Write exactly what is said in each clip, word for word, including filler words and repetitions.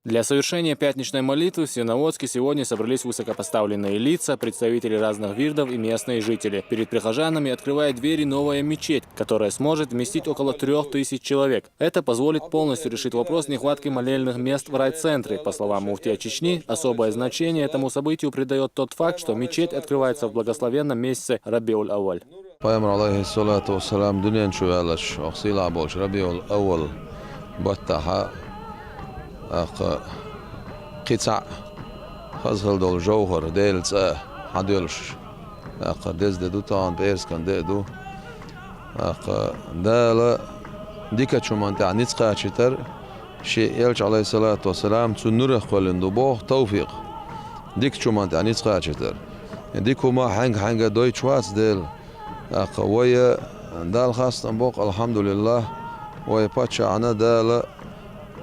Для совершения пятничной молитвы в Свиноводске сегодня собрались высокопоставленные лица, представители разных вирдов и местные жители. Перед прихожанами открывает двери новая мечеть, которая сможет вместить около трёх тысяч человек. Это позволит полностью решить вопрос нехватки молельных мест в райцентре. По словам муфтия Чечни, особое значение этому событию придает тот факт, что мечеть открывается в благословенном месяце Рабиуль-Авваль. Пайхамар, алейхиссалату вассалам, дуьнен чу ваьллачу, оха сийлахь болчу Рабиуль-Аввал баттахь, тӀаккха кхин цхьаъ хаза хила долу жовхӀар, Делан цӀа хьадоьллуш, тӀаккха деза де ду, тахана пӀераскан де а ду. ТӀаккха Дала дикачу хӀуманна тӀехь ницкъ кхачийтар, Шен Элча, алейхиссалату вассалам, цуьнан нуьрах кхоьллина ду боху тавфикъ, дикачу хӀуманна тӀехь ницкъ кхачийтар. Дика хӀума хьаьнга-хьаьнга дойтуш вац Дела. ТӀаккха вай Далла хастам боккху, алхьамдулиллахӀ, вай паччахьна Дала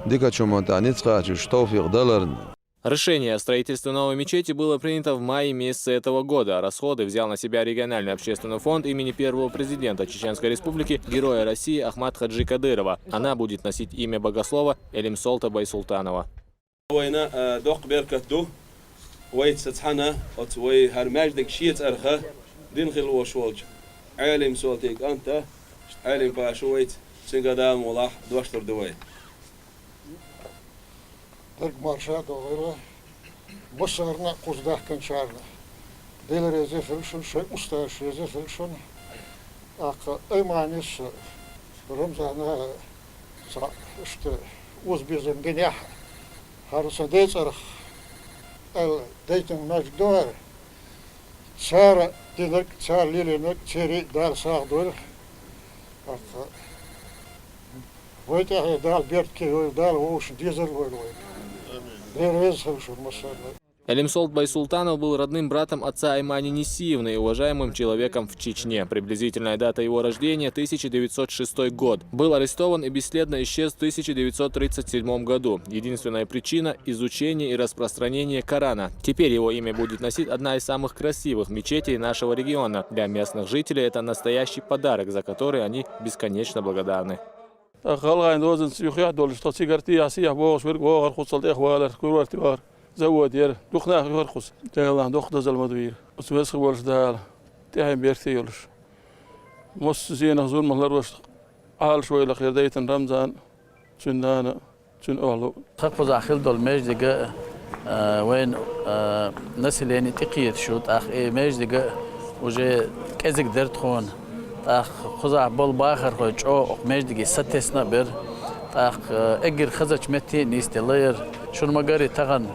дикачу хӀуманна тӀехь ницкъ кхачош тавфикъ даларна. Решение о строительстве новой мечети было принято в мае месяце этого года. Расходы взял на себя региональный общественный фонд имени первого президента Чеченской Республики, Героя России Ахмат Хаджи Кадырова. Она будет носить имя богослова Элимсолта Байсултанова. Вайна, а, доккха беркат ду. Вайца цхьаьна оцу вай хӀара маьждиг шен цӀарах дина хилла волуш волчу Элимсолтин кӀанта, Элимпаша вайца, цуьнга Дала мукъ лахь, дош лур ду вай. Дерг марша а догӀийла массарна а, кхуза даьхкинчарна. Дела реза хуьлда шуна, шайн устазаш реза хуьлда шуна. ТӀаккха Айманис Рамзана цхьа иштта озабезам гинехь, хӀара сан ден цӀарах аьлла дайтина маьждиг ду хӀара. Цара динарг, цара лелийнарг, церан Дала сагӀа дойла. ТӀаккха вай тӀаьхье Дала беркате йойла, Дала вовшашна дезар а лойла вай. Дела реза хуьлда шуна массарна. Элимсолт Байсултанов был родным братом отца Аймани Нисиевны и уважаемым человеком в Чечне. Приблизительная дата его рождения — тысяча девятьсот шестой год. Был арестован и бесследно исчез в тысяча девятьсот тридцать седьмом году. Единственная причина — изучение и распространение Корана. Теперь его имя будет носить одна из самых красивых мечетей нашего региона. Для местных жителей это настоящий подарок, за который они бесконечно благодарны. ТӀаккха гӀалгӀайн дозанца юххехь а долуш, тхо цигара тӀехьа-сехьа богӀуш верг вогӀур кхузахь, тӀехвалар, курорте вахар, завод яр, дукха нах юхар кхуза. Делахь доккха дозалла ма ду хӀара. Оцу веза волчу Дала тӀаьхье беркате йолуш, массо а зенах, зуламах ларвеш, Ӏалашвойла хир дайтина Рамзан, цуьнан нана, цуьнан охьалу. Тхан кхузахь хилла долу маьждиг а, а, вайн, а, населени тӀекхеташ ю, тӀаккха и маьждиг а уже кӀезиг дара тхуна. ТӀаккха кхузахь болу бахархой чӀогӀа окху маьждиге сатесна а бара. ТӀаккха, а, эггара хазачу метте а нисделла яра. Шуна ма-гарра, тахана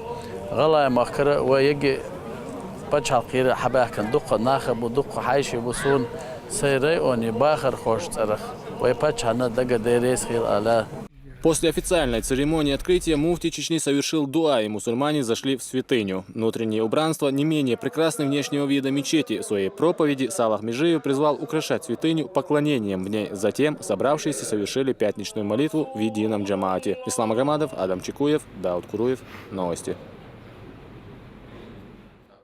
ГӀалгӀай-махкара а, вай егги пачхьалкхера а хьабаьхкина дуккха нах а бу, дуккха хьаьший бу суна, сайн районе бахархошна цӀарах вай паччахьна дага деррес хила ала. После официальной церемонии открытия муфтий Чечни совершил дуа, и мусульмане зашли в святыню. Внутреннее убранство не менее прекрасны внешнего вида мечети. В своей проповеди Салах Межиев призвал украшать святыню поклонением в ней. Затем собравшиеся совершили пятничную молитву в едином джамаате. Ислам Агамадов, Адам Чекуев, Дауд Куруев. Новости.